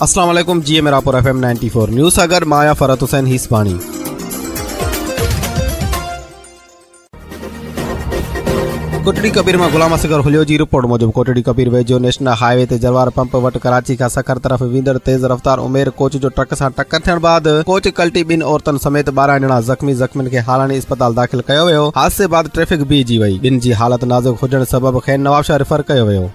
اسلام عليڪم جي ميراپور ايف ايم 94 نيوز سان گڏ مان آهيان فرحت حسين هيسباڻي. ڪوٽڙي ڪبير مان غلام اصغر هليو جي رپورٽ موجب ڪوٽڙي ڪبير ويجهو نيشنل هاء وي تي جروار پمپ وٽ ڪراچي کان سکر طرف ويندڙ تيز رفتار عمير ڪوچ جو ٽرڪ سان ٽڪر ٿيڻ بعد ڪوچ ڪلٽي ٻن عورتن سميت 12 ڄڻا زخمي، زخمين کي هالاڻي اسپتال داخل ڪيو ويو، حادثي بعد ٽريفڪ بيهجي وئي، ٻن جي حالت نازڪ هجڻ سبب کين نوابشاهه ريفر ڪيو ويو.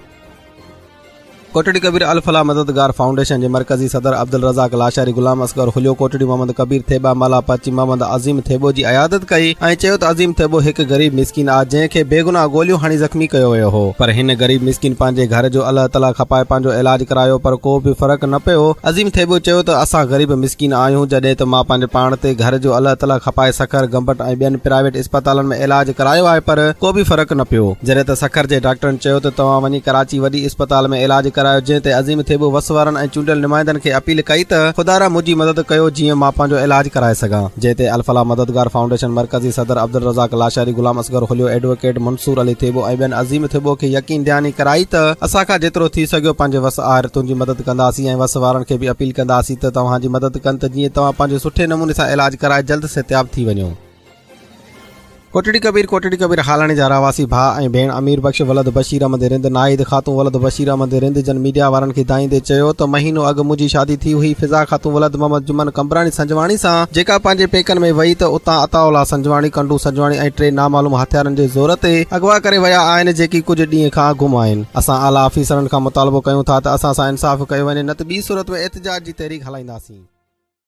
ڪوٽڙي ڪبير الفلاح مددگار فائونڊيشن جي مرڪزي صدر عبدالرزاق لاشاري غلام اصغر هليو ڪوٽڙي محمد ڪبير ٿيٻا مالا پهچي محمد عظيم ٿيٻو جي عيادت ڪئي ۽ چيو ته عظيم ٿيٻو هڪ غريب مسڪين آ جنهن کي بيگناهه گوليون هڻي زخمي ڪيو ويو هو پر هن غريب مسڪين پنهنجي گهر جو الله تعالي کپائي پنهنجو علاج ڪرايو پر ڪو به فرق نه پيو عظيم ٿيٻو چيو ته اسان غريب مسڪين آهيون جڏهن ته مان پنهنجي پاڻ تي گهر جو الله تعالي کپائي سکر گمبٽ ۽ ٻين پرائيويٽ اسپتالن ۾ علاج ڪرايو آهي پر ڪو به فرق نه پيو جڏهن ته سکر جي ڊاڪٽرن چيو ته توهان وڃي ڪراچي وڏي اسپتال ۾ علاج ڪرايو جنهن تي عظيم ٿيٻو وس وارن ۽ چونڊيل نمائندن کي اپيل ڪئي ته خدارا منهنجي مدد ڪيو جيئن مان پنهنجو علاج ڪرائي سگهان جنهن تي الفلاح مددگار فائونڊيشن مرڪزي صدر عبدالرزاق لاشاري غلام اصغر هليو ايڊووڪيٽ منصور علي ٿيٻو ۽ ٻين عظيم ٿيٻو کي يقين دهاني ڪرائي ته اسان کان جيترو ٿي سگهيو پنهنجي وس آهر تنهنجي مدد ڪنداسين ۽ وس وارن کي به اپيل ڪنداسين ته توهان جي مدد ڪن ته جيئن توهان پنهنجو سٺي نموني سان علاج ڪرائي جلد صحتياب ٿي وڃو. ڪوٽڙي ڪبير، ڪوٽڙي ڪبير هالاڻي جا رهواسي ڀاء ۽ ڀيڻ امير بخش ولد بشير احمد رند، ناهيد خاتون ولد بشير احمد رند جن ميڊيا وارن کي دانهيندي چيو ته مهينو اڳ منهنجي شادي ٿي هئي فضا خاتون ولد محمد جمن قمبراڻي سنجواڻي سان جيڪا پنهنجي پيڪن ۾ وئي ته اتان عطاء الله سنجواڻي، ڪنڊو سنجواڻي ۽ ٽي نامعلوم هٿيارن جي زور تي اغوا ڪري ويا آهن جيڪي ڪجهه ڏينهن کان گم آهن اسان اعليٰ آفيسرن کان مطالبو ڪيون ٿا ته اسان سان انصاف ڪيو وڃي نه ته ٻي صورت ۾ احتجاج جي تحريڪ هلائينداسين.